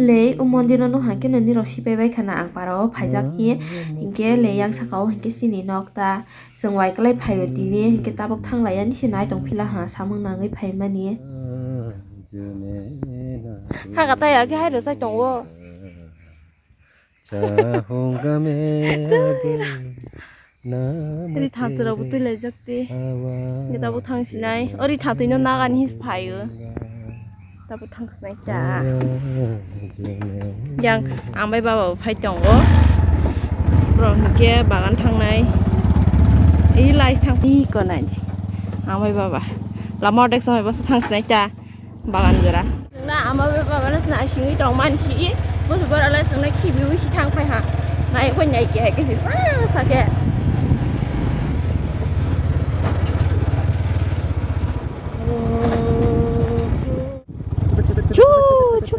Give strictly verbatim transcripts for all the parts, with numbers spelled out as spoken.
Le o mondir no nukha khe nini rok sipai bai khana ang para o phaijak hi, hinkhe le yang saka o hinkhe chini nok ta chwng waikwlai phaio tini, hinkhe tabuk thanglai yani se nai tong phila ha samung nangwi phaimani. Kha ka taya khe hai rwchai tongo. Ri thatrok bo twi laijak ti. Ni tabuk thang sinai. Ori thatwi no nagani his phaio. Tabuk thang sinai ta. Yang ang bai baba bo phai tongo. Borok hinkhe bagan thangnai. I lai thang i konai. Ang bai baba. Lama ordek samai bwsa thang sinai ta. Bagan jora. Na ama be baba na sna singwi tong man si. Bus bor ala sna khibi wi si thang phai ha. Nai ko nai ke ke si sa sa ke. Chu chu.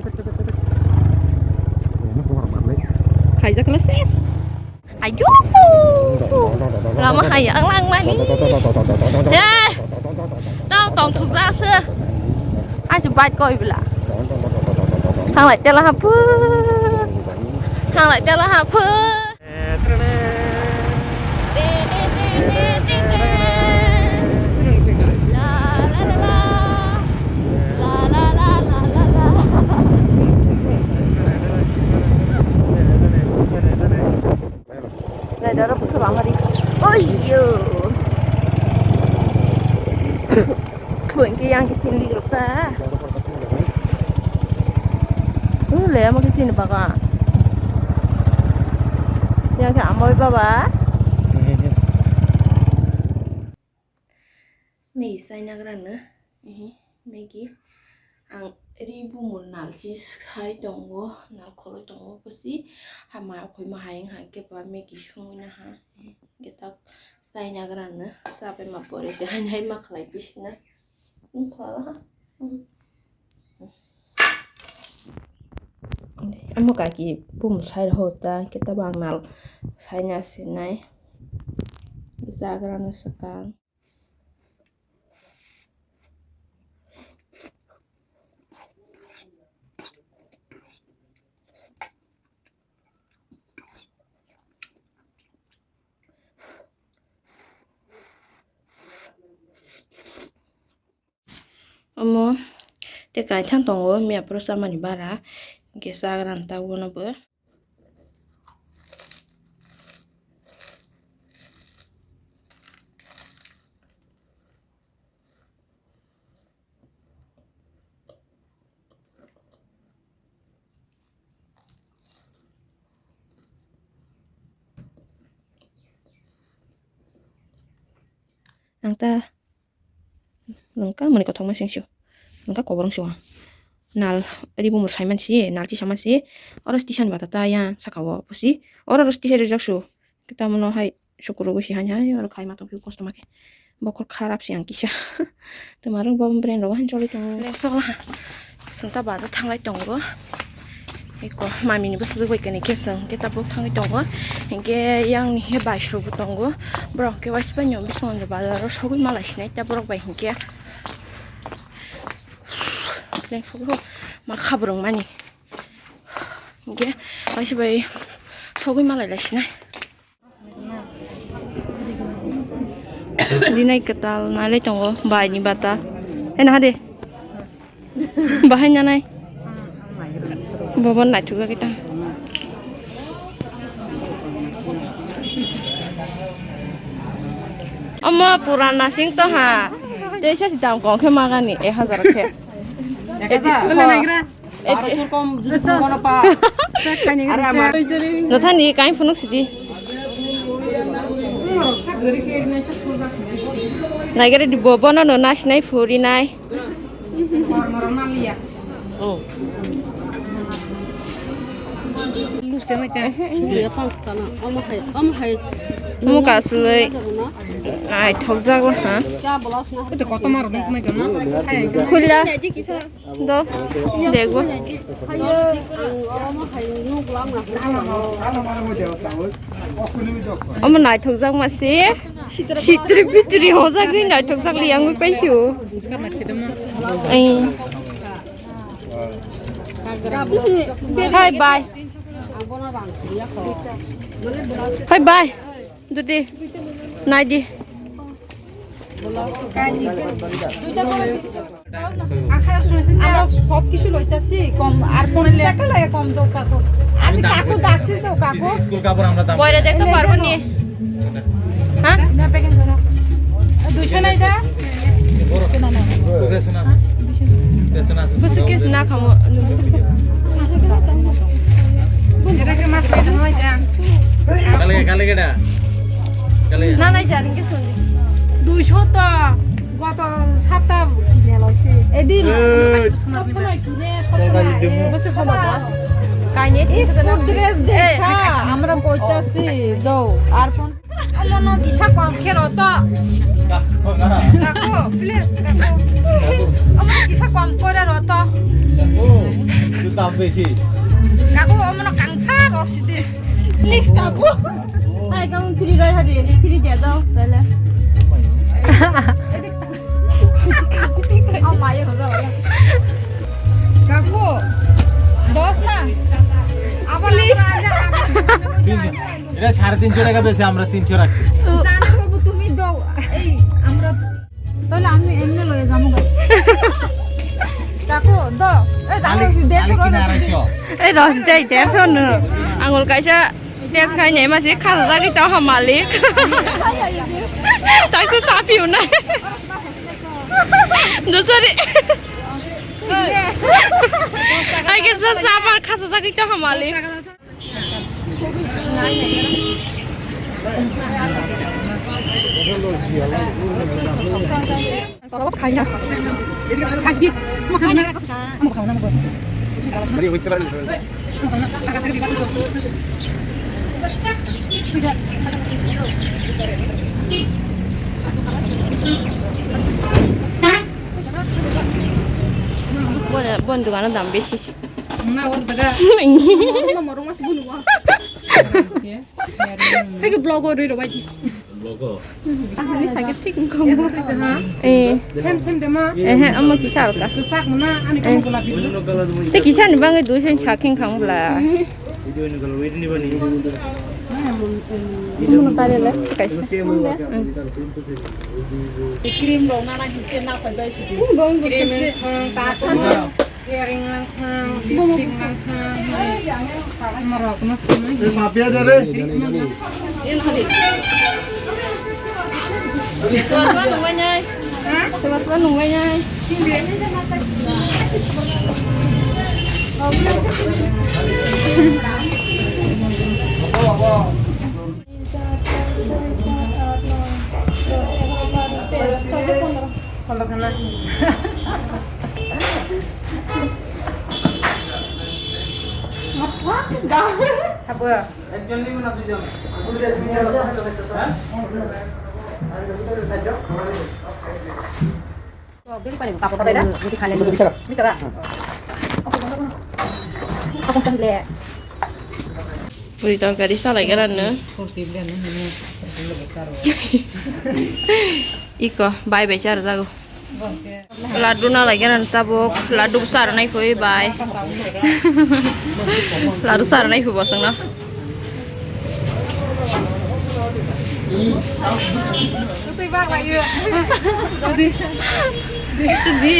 Khaijak le ses. Ayo. Lama hai ang lang mani. Eh. Tao tong thuk ja se. Ai se bike koi bla. Thang lai tela ha phu. Thang lai tela ha phu. La la la la. La la la la la la. Rider rok bwswk ama risk. Oiyo. Bo hwnkhe yang khe chini rok ta. Ule ama khe chini bagan. Yang khe amoi baba. Maggie chainagrano, ehe, Maggie. Ang ri bumul nalchi sai tongo, nal khoroi tongo, pusi hamai okhoi ma hai wngkha, hwnkhe ba Maggie songwi naha, hwnkhe tak chainagrano, chapai ma pore se, haino hai ma khlai bisina, wngkha, hmm. Omo kaki bumul sai rw ta, hwnkhe tabuk ang nal saina sinai, chagrano swkang. Omo tei kaithang tongo, miya phuru chamani bara, hwnkhe chagrani ta bono bo. Ang ta Nungka mani kothok ma sing sio. Nungka koborong sio. Nal ri bumur sai man si, nal chi sa man si. Oro station bata ta ya saka o pusi. Oro ro station rijak su. Kita mono hai sukuru si han hai oro khai ma tong kosto ma khe. Bokhor kharap si ang kisa. Tuma rok bo brain rok han choli tong. Sungta bata thanglai tongo. Eko mami ni bwsajwk bai kani khe chwng hwnkhe tabuk thangwi tongo. Hinkhe yang ni he bai srwk bo tongo. Borok hwnkhe waisa bai no bwskango bazar o sogwi malai sinai ta borok bai hinkhe. Lengkho ma khabrwng mani. Hinkhe waisa bai sogwi malai lai sinai. Dinai kwtal nailai tongo bai ni bata. Hai na hade. Bahai nanai. Bobo naithok jagwi tong. Omo purana sing to ha. Tei sa si dam kong khe magani ek hajar khe. Ek hajar? Eti, Tole ho. Naigra. Eti. Baro sur kom judi tong kono pa. Are amar. Nothani kain phunuk sidi. Naigari di bobo no no nasinai phurinai. Omo kasui naithokjago ha. Khulya do dego. Omo naithokjak ma se. Sitri pitri hojagwi naithokjak li ang pai sio. Ei. Hai bai. Hai bai. Dudi. Naidi. আমরা সব কিছু লইতাছি কম, আর পঞ্চাশ টাকা লাগে কম দাও কাকু। আমি কাকু ডাকছি তো কাকু। স্কুল কাপড় আমরা দাম পরে দেখতে পারবো নি? হ্যাঁ? দুইশো না এটা? বেসন আছে। বেসন আছে। কিছু কিছু না খাবো। এটাকে মাছ খাইতে হয় যা। কালকে, কালকে এটা? কালকে? না, না, জানি কিছু নেই। দুইশো তো গত সপ্তাহ কিনে লইছি। এদিন এই। সব সময় কিনে, সব সময়। বুঝছো, বাবা? কাইনে এই স্কুল ড্রেস দেখা, আমরা কইতাছি, দাও। আর কোন Omono kisa kom khe rw to. Kako, please, kako. Omono kisa kom kore rw to. Kako, omono kangsa rw sidi. Please, kako. Ai, kamu free rw hadi, free dia to, tale. Oh, mayo hoga, mayo. Kako, dos na. Abar, abar, abar. এটা সাড়ে তিনশো টাকা বেচে, আমরা তিনশো রাখছি। জানো বাবু, তুমি দাও। এই, আমরা, তাহলে আমি এমনি লয়ে যাবো গো। দেখো, দাও। এই, দেখো, আলি, দেখো, আলি কিনে আড়াইশো। এই রস দেই, দেড়শো নো। আঙুল কাইসা, তেজ খাই নেই, মাসে খাজা জাগি তো হামালি। তাইসে সাফি উনাই। দুসরি। আগে তো সাফা খাজা জাগি তো হামালি। Bon, bon, dogano dam besi. Na, wala daga. Wala morong mas bunu wa. Hai ke vlog ori ro bai. Vlog. Ani sakit thik ngkong. Eh. Sem sem dema. Eh, eh, amo kisa alka. Kesak mana ani kamu gula bidu. Te kisa ni bangai dui sen saking khang bla. Video ni kalau ini bani. Mun kare le, kaisa. Cream lo na na hinte na koi bai. Cream, eh, ta sa. Earring lang thang, lipstick lang thang, hai. Morok no sumai. Eh, mafia dere. Tuan tuan nungguin nyai. Hah? Tuan tuan nungguin nyai. Sini. Apa? Puri tongkari salai garan no. Iko bai bai char jago. Laddu na lai garan tabuk laddu char nai pui bai. Laddu char nai pui bosong no. Di. Di.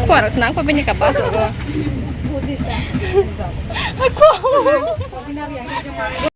Kuaros nang pa bini kapas ko. Aku.